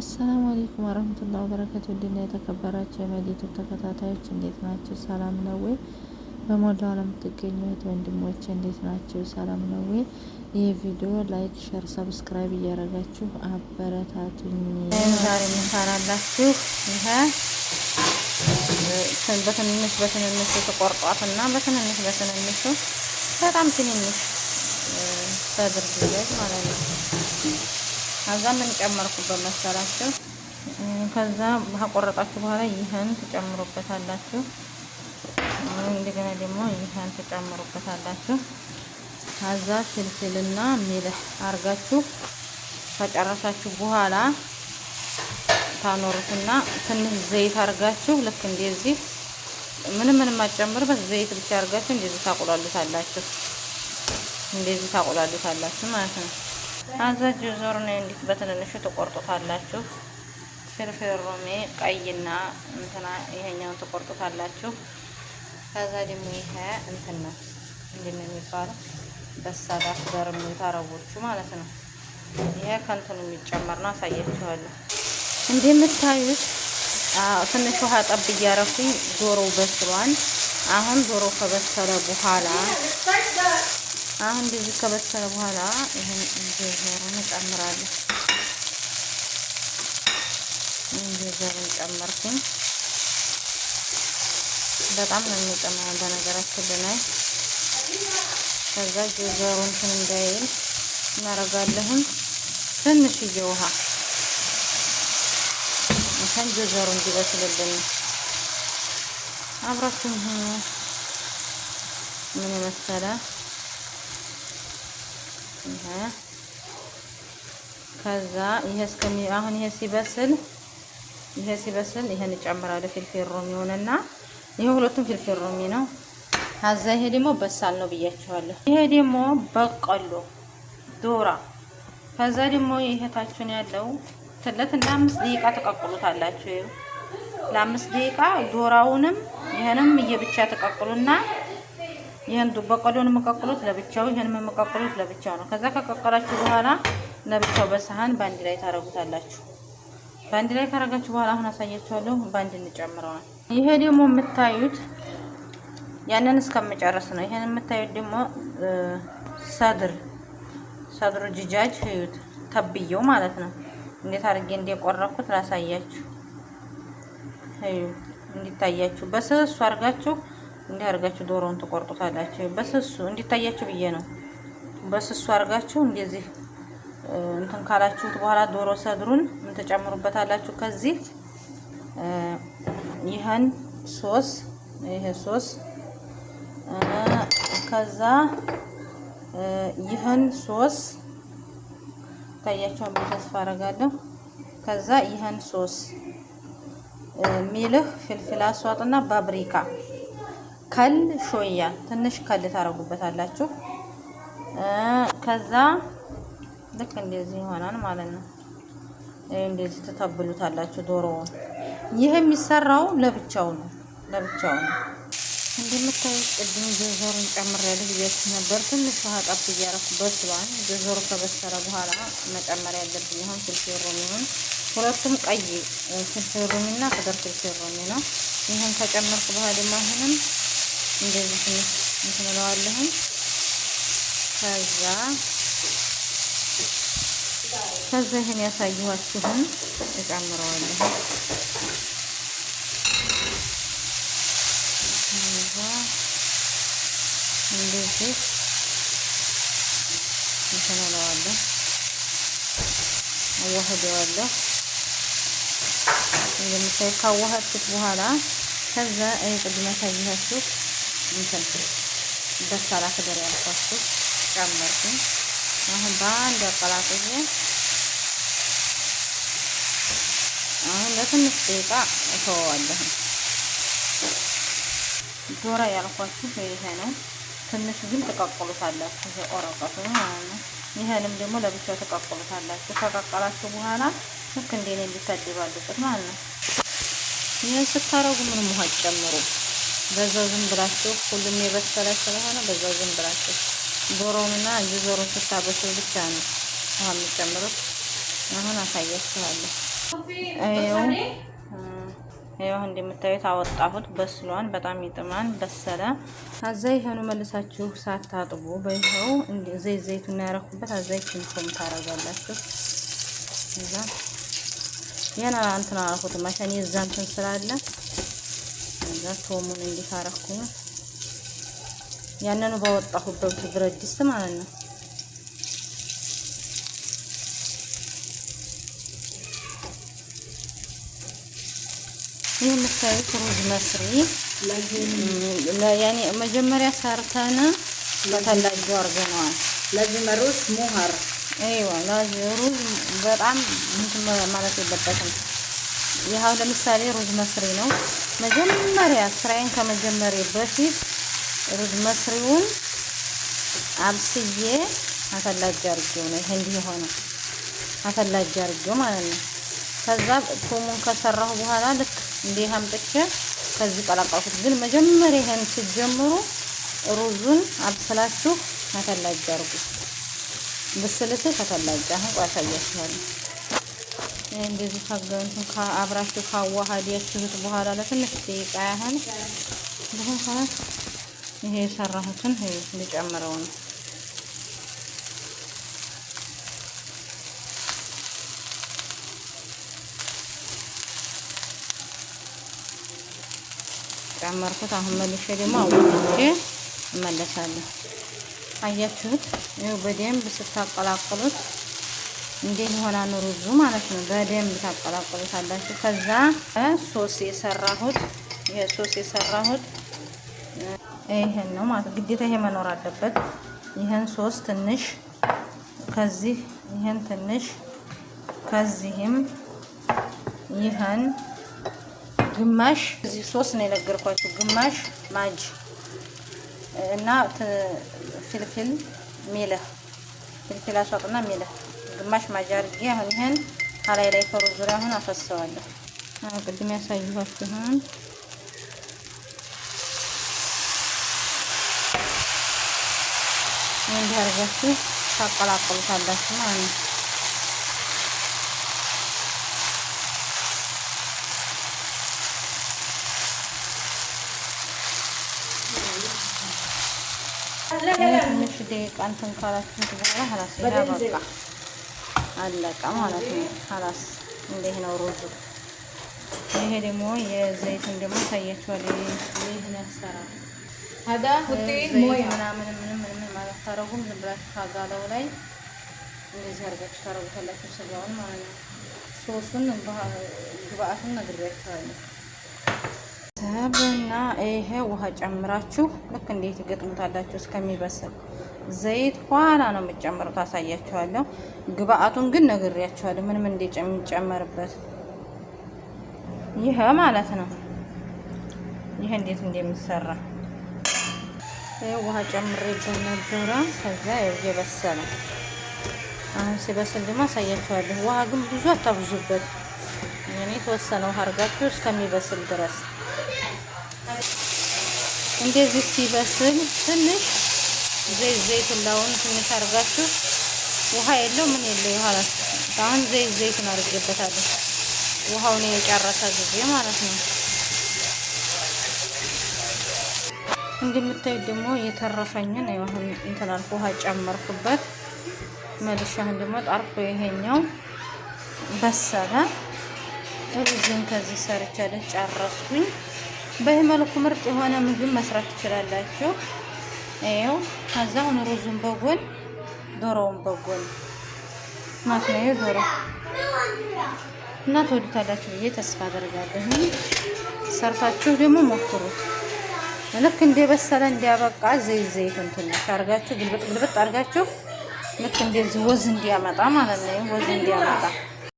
السلام عليكم ورحمة الله وبركاته። ውድና የተከበራችሁ የመዲቱ ተከታታዮች እንዴት ናችሁ? ሰላም ነው ወይ? በሞላው ዓለም የምትገኙ እህት ወንድሞች እንዴት ናችሁ? ሰላም ነው ወይ? ይህ ቪዲዮ like፣ share፣ subscribe እያደረጋችሁ አበረታቱኝ። ዛሬ የምሰራላችሁ ይሄ በትንንሽ በትንንሹ ተቆርጧትና በትንንሽ በትንንሹ በጣም ትንንሽ صدر دجاج ማለት ነው። ከዛ ምን ጨመርኩበት መሰላችሁ? ከዛ ከቆረጣችሁ በኋላ ይህን ትጨምሩበታላችሁ። እንደገና ደግሞ ይህን ትጨምሩበታላችሁ። ከዛ فلفل ና ملح አርጋችሁ ከጨረሳችሁ በኋላ ታኖሩትና ትንሽ ዘይት አርጋችሁ ልክ እንደዚህ ምንም ምንም አትጨምሩበት፣ ዘይት ብቻ አርጋችሁ እንደዚህ ታቁላሉታላችሁ። እንደዚህ ታቁላሉታላችሁ ማለት ነው። አዛ جزر ነው እንዲህ በትንንሹ ትቆርጡታላችሁ። فلفل رومي ቀይና እንትና ይሄኛውን ትቆርጡታላችሁ። ከዛ ደግሞ ይሄ እንትን ነው፣ ምንድን ነው የሚባለው? بصل أخضر የሚሉት አረቦቹ ማለት ነው። ይሄ ከእንትኑ የሚጨመር ነው፣ አሳያችኋለሁ። እንደምታዩት ትንሽ ውሃ ጠብ እያረኩኝ ዶሮው በስሏል። አሁን ዶሮ ከበሰለ በኋላ፣ አሁን እንደዚህ ከበሰለ በኋላ ይሄን جزر ኡን እጨምራለሁ። جزر ኡን ጨመርኩኝ። በጣም ነው የሚጥመው በነገራችን ላይ። ከዛ جزر ኡ እንትን እንዳይል እናደርጋለሁን ትንሽዬ ውሃ እንትን جزر ኡ እንዲበስልልን። አብራችሁን ሁኑ። ምን የመሰለ ይሄ። ከዛ ይሄ እስከሚ አሁን ይሄ ሲበስል ይሄን እጨምራለሁ። فلفل رومي ሆነና ይሄ ሁለቱም فلفل رومي ነው። ከዛ ይሄ ደግሞ በሳል ነው ብያችኋለሁ። ይሄ ደግሞ በቆሎ ذرة። ከዛ ደግሞ ይሄ ታችን ያለው ትለት ለ5 ደቂቃ ተቀቅሉታላችሁ። ይኸው ለ5 ደቂቃ ذرة ውንም ይሄንም እየብቻ ተቀቅሉና ይሄን በቆሎን የምቀቅሉት ለብቻው፣ ይሄን የምቀቅሉት ለብቻው ነው። ከዛ ከቀቀላችሁ በኋላ ለብቻው በሰሃን በአንድ ላይ ታረጉታላችሁ። በአንድ ላይ ካረጋችሁ በኋላ አሁን አሳያችኋለሁ። በአንድ እንጨምረዋል። ይሄ ደግሞ የምታዩት ያንን እስከምጨርስ ነው። ይሄን የምታዩት ደግሞ صدر دجاج እዩት፣ ተብየው ማለት ነው። እንዴት አድርጌ እንደቆረኩት ላሳያችሁ። እዩ እንዲታያችሁ በስሱ አድርጋችሁ እንዲህ አድርጋችሁ ዶሮውን ትቆርጡታላችሁ። በስሱ እንዲታያችሁ ብዬ ነው። በስሱ አድርጋችሁ እንደዚህ እንትን ካላችሁት በኋላ ዶሮ صدر ኡን ምን ትጨምሩበታላችሁ? ከዚህ ይህን ሶስ፣ ይሄ ሶስ፣ ከዛ ይህን ሶስ ታያችኋል ብዬ ተስፋ አደርጋለሁ። ከዛ ይህን ሶስ፣ ملح፣ فلفل أسود ና بابريكا፣ خل شوية ትንሽ خل ታረጉበታላችሁ። ከዛ ልክ እንደዚህ ይሆናል ማለት ነው። እንደዚህ ትተብሉታላችሁ ዶሮውን። ይህ የሚሰራው ለብቻው ነው፣ ለብቻው ነው። እንደምታዩት ቅድም جزر ኡን ጨምሬያለሁ ብያችሁ ነበር። ትንሽ ውሃ ጠብ እያደረኩ በስሏል። جزر ኡ ከበሰለ በኋላ መጨመር ያለብኝ አሁን فلفل رومي ውን፣ ሁለቱም ቀይ فلفل رومي ና أخضر فلفل رومي ነው። ይህን ከጨመርኩ በኋላ ደግሞ አሁንም እንደዚህ ትንሽ እንትን እለዋለሁኝ። ከዛ ይህን ያሳየኋችሁን እጨምረዋለሁ። ከዛ እንደዚህ እንትን እለዋለሁ፣ አዋህደዋለሁ። እንደምታዩ ካዋሃድኩት በኋላ ከዛ ይሄ ቅድም ያሳየኋችሁ እንትን بصل أخضر ያልኳችሁ ጨመርኩኝ። አሁን በአንድ አቀላቅዬ አሁን ለትንሽ ደቂቃ እተወዋለሁ። ذرة ያልኳችሁ ይሄ ነው። ትንሽ ግን ትቀቅሉታላችሁ። ይሄ ወረቀቱ ማለት ነው። ይሄንም ደግሞ ለብቻው ትቀቅሉታላችሁ። ከቀቀላችሁ በኋላ ልክ እንደኔ እንዲታደባልቁት ማለት ነው። ይህን ስታረጉ ምንም ውሃ ጨምሩ። በዛው ዝም ብላችሁ፣ ሁሉም የበሰለ ስለሆነ በዛው ዝም ብላችሁ ዶሮውንና جزر ኡን ስታበስሉ ብቻ ነው ውሃ የምትጨምሩት። አሁን አሳያችኋለሁ። ይኸው እንደምታዩት አወጣሁት። በስሏን በጣም ይጥማን በሰለ። አዛ ይሄኑ መልሳችሁ ሳታጥቡ በይኸው ዘይት ዘይቱን ያረኩበት አዛ ኪንቶም ታረጋላችሁ። እዛ ያን እንትን አላልኩትም عشان የዛ እንትን ስላለ እዛ ቶሙን እንዲህ አረኩኝ። ያንኑ ባወጣሁበት ብረት ድስት ማለት ነው። ይህ የምታዩት رز مصري يعني መጀመሪያ ሰርተን በ ثلاجة አድርገነዋል። لازم الرز مهر أيوه ሩዝ በጣም እንትን ማለት የለበትም። ይኸው ለምሳሌ رز مصري ነው። መጀመሪያ ስራዬን ከመጀመሪያ በፊት رز مصري ውን አብስዬ ثلاجة አድርጌው ነው ይሄ እንዲህ የሆነው ثلاجة አድርጌው ማለት ነው። ከዛ ቶሙን ከሰራሁ በኋላ ልክ እንዲህ አምጥቼ ከዚህ ቀላቀልኩት። ግን መጀመሪያ ይሄን ስትጀምሩ ሩዙን አብስላችሁ ثلاجة አድርጉ። ብስልስ ከ ثلاجة አሁን ቆይ አሳያችኋለሁ። እንደዚህ ካገንቱን አብራችሁ ካዋሃዳችሁት በኋላ ለትንሽ ደቂቃ ያህል በኋላ ይሄ የሰራሁትን ልጨምረው ነው። ጨመርኩት። አሁን መልሼ ደግሞ አዋህጄ እመለሳለሁ። አያችሁት? ይኸው በደንብ ስታቀላቅሉት እንዴት ይሆናል ሩዙ ማለት ነው። በደንብ ታቀላቅሉታላችሁ። ከዛ ሶስ የሰራሁት ይሄ ሶስ የሰራሁት ይሄን ነው ማለት ግዴታ ይሄ መኖር አለበት። ይሄን ሶስ ትንሽ ከዚህ ይሄን ትንሽ ከዚህም ይሄን ግማሽ እዚህ ሶስ ነው የነገርኳችሁ። ግማሽ ማጅ እና فلفل ملح فلفل أسود ና ملح ግማሽ ማጅ አድርጌ አሁን ይሄን ከላይ ላይ ከሩዙ ላይ አሁን አፈሰዋለሁ። ቅድም ያሳየኋችሁን እንዲህ አድርጋችሁ ታቀላቅሉታላችሁ ማለት ነው። ትንሽ ደቂቃ እንትን ካላችሁት በኋላ ሀላስ በቃ አለቀ ማለት ነው። ሀላስ እንዲህ ነው ሩዙ። ይሄ ደግሞ የዘይቱን ደግሞ ታያችኋል። ይህን ያሰራል ምናምን ምንም ምንም ማለት ታረጉም። ዝም ብላችሁ ካጋለው ላይ እንደዚህ አድርጋችሁ ታረጉታላችሁ ስጋውን ማለት ነው። ሶሱን ግብአቱን ነግሬያችኋለሁ። ሰብና ይሄ ውሃ ጨምራችሁ ልክ እንዴት ገጥሙታላችሁ እስከሚበስል። ዘይት ኋላ ነው የምጨምሩት፣ አሳያችኋለሁ። ግብአቱን ግን ነግሬያችኋለሁ፣ ምንም እንደሚጨመርበት ይሄ ማለት ነው። ይሄ እንዴት እንደሚሰራ ይሄ ውሃ ጨምሬበት ነበረ። ከዛ እየበሰለ አሁን ሲበስል ደግሞ አሳያችኋለሁ። ውሃ ግን ብዙ አታብዙበት። እኔ የተወሰነ ውሃ አድርጋችሁ እስከሚበስል ድረስ እንደዚህ ሲበስል ትንሽ ዘይት ዘይቱን ላውን ትንሽ አድርጋችሁ ውሃ የለው ምን የለው ይኋላ። አሁን ዘይት ዘይቱን አድርጌበታለሁ ውሃውን የጨረሰ ጊዜ ማለት ነው። እንደምታዩት ደግሞ የተረፈኝን አሁን እንትን አልኩ፣ ውሃ ጨመርኩበት። መልሼ አሁን ደግሞ ጣርኩ። ይሄኛው በሰለ። ሩዝን ከዚህ ሰርቻለሁ፣ ጨረስኩኝ። በዚህ መልኩ ምርጥ የሆነ ምግብ መስራት ትችላላችሁ። ይኸው ከዛ አሁን ሩዙን በጎን ዶሮውን በጎን ማለት ነው። ዶሮ እና ትወዱታላችሁ ብዬ ተስፋ አደርጋለሁ። ሰርታችሁ ደግሞ ሞክሩት። ልክ እንደበሰለ እንዲያበቃ ዘይት ዘይቱን ትንሽ አድርጋችሁ ግልብጥ ግልብጥ አድርጋችሁ ልክ እንደዚህ ወዝ እንዲያመጣ ማለት ነው። ወዝ እንዲያመጣ